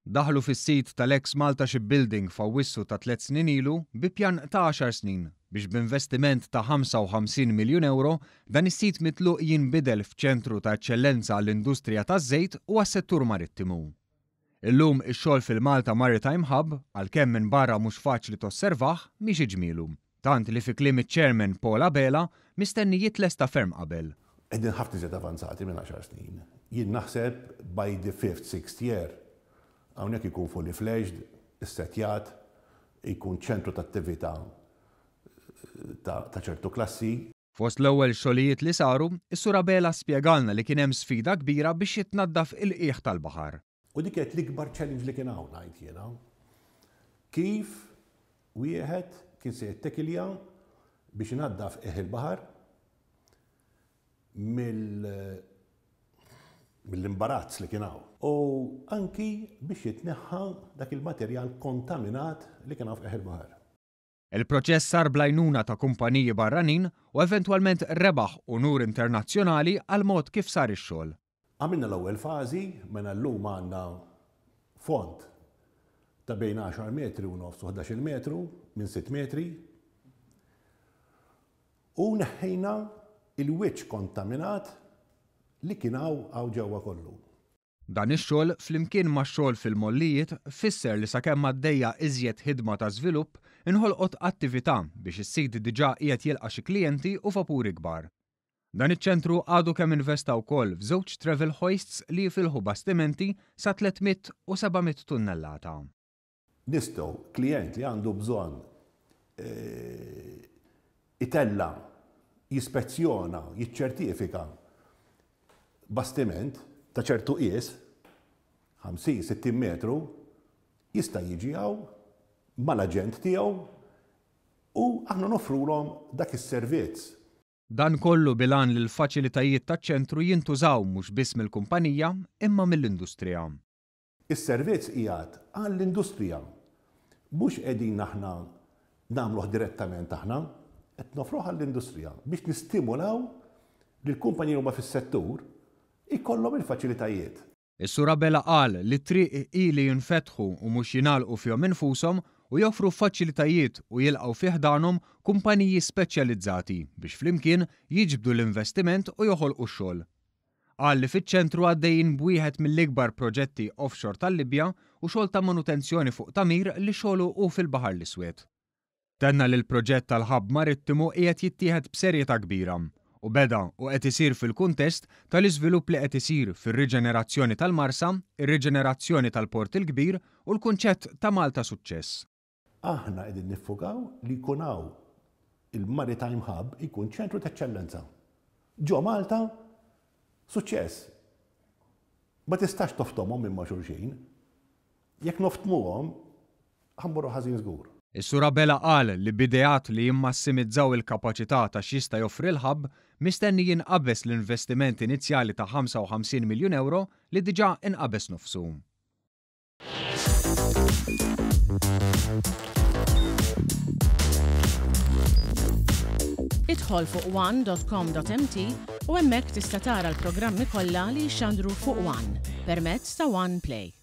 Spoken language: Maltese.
Daħlu fis-sit tal-eks Malta Shipbuilding f'Awwissu ta' tlett snin ilu bi pjan ta' għaxar snin biex b'investiment ta' 55 miljun ewro dan is-sit mitluq jinbidel f'ċentru ta' eċċellenza għall-industrija taż-żejt u għas-settur marittimu. Illum ix-xogħol fil-Malta Maritime Hub, għalkemm minn barra mhux faċli tosservah, miexi ġmielu. Tant li fi kliem iċ-Chairman Paul Abela, mistenni jitlesta ferm qabel. Qegħdin ħafna iżjed avanzati minn għaxar snin. Jien naħseb by the fifth, sixth year, hawnhekk ikun fully fledged, issettjat, ikun ċentru ta' attività ta' ċertu klassi. Fost l-ewwel xogħlijiet li saru, is-Sur Abela spjegalna li kien hemm sfida kbira biex jitnaddaf il-qiegħ tal-baħar. U dik kienet l-ikbar challenge li kien hawn ngħid jiena. Kif wieħed kien se jittekilja biex inaddaf qiegħ il-baħar mill-imbarazz li kien hawn. U anki biex jitneħħa dak il-materjal kontaminat li kien hawn f'qiegħ il-baħar. Il-proċess sar bl-għajnuna ta' kumpaniji barranin u eventwalment rebaħ unur internazzjonali għall-mod kif sar ix-xogħol. Għamilna l-ewwel fażi, mela llum għandna fond ta' bejn għaxar metri u nofs u ħdax-il metru minn sitt metri u neħħejna il-wiċċ kontaminat li kien hawn hawn ġewwa kollu. Dan ix-xogħol, flimkien max-xogħol fil-mollijiet, fisser li sakemm għaddejja iżjed ħidma ta' żvilupp, inħolqot attività biex is-sit diġà qiegħed jilqa' xi klijenti u vapuri kbar. Dan iċ-ċentru għadu kemm investa wkoll f'żewġ travel hoists li jifilħu bastimenti sa 300 u 700 tunnellata. Nistgħu, klijent li għandu bżonn itella', jispezzjona, jiċċertifika bastiment ta' ċertu qies, 50, 60 metru, jista' jiġi hawn mal-aġent tiegħu u aħna noffrulhom dak is-servizz. Dan kollu bil-għan li l-faċilitajiet taċ-ċentru jintużaw mhux biss mill-kumpanija imma mill-industrija. Is-servizz qiegħed għall-industrija. Mhux qegħdin aħna nagħmluh direttament aħna, qed noffruh għall-industrija biex nistimulaw li l-kumpaniji li huma fis-settur ikollhom il-faċilitajiet. Is-Sur Abela qal li t-triq hi li jinfetħu u mhux jingħalqu fihom infushom u joffru faċilitajiet u jilqgħu fi ħdanhom kumpaniji speċjalizzati biex flimkien jiġbdu l-investiment u joħolqu x-xogħol. Qal li fiċ-ċentru għaddejjin b'wieħed mill-ikbar proġetti offshore tal-Libja u xogħol ta' manutenzjoni fuq tagħmir li xogħlu hu fil-Baħar l-Iswed. Tenna li l-proġett tal-hub marittimu qiegħed jittieħed b'serjetà kbira u beda u qed isir fil-kuntest tal-iżvilupp li qed isir fir-riġenerazzjoni tal-Marsa, ir-riġenerazzjoni tal-Port il-Kbir u l-kunċett ta' Malta Suċċess. Aħna qegħdin niffukaw li jkun hawn il-Maritime Hub jkun ċentru t'eċċellenza. Ġo Malta suċċess. Ma tistax toftomhom minn ma' xulxin. Jekk noftmuhom, ħa mmorru ħażin żgur. Is-Sur Abela qal li b'ideat li jimmassimizzaw il-kapaċità ta' x'jista' joffri l-hub, mistenni jinqabeż l-investiment inizjali ta' 55 miljun ewro li diġà inqabeż nofsu. Idħol fuq one.com.mt u hemmhekk tista' tara l-programmi kollha li jixxandru fuq One permezz ta' One Play.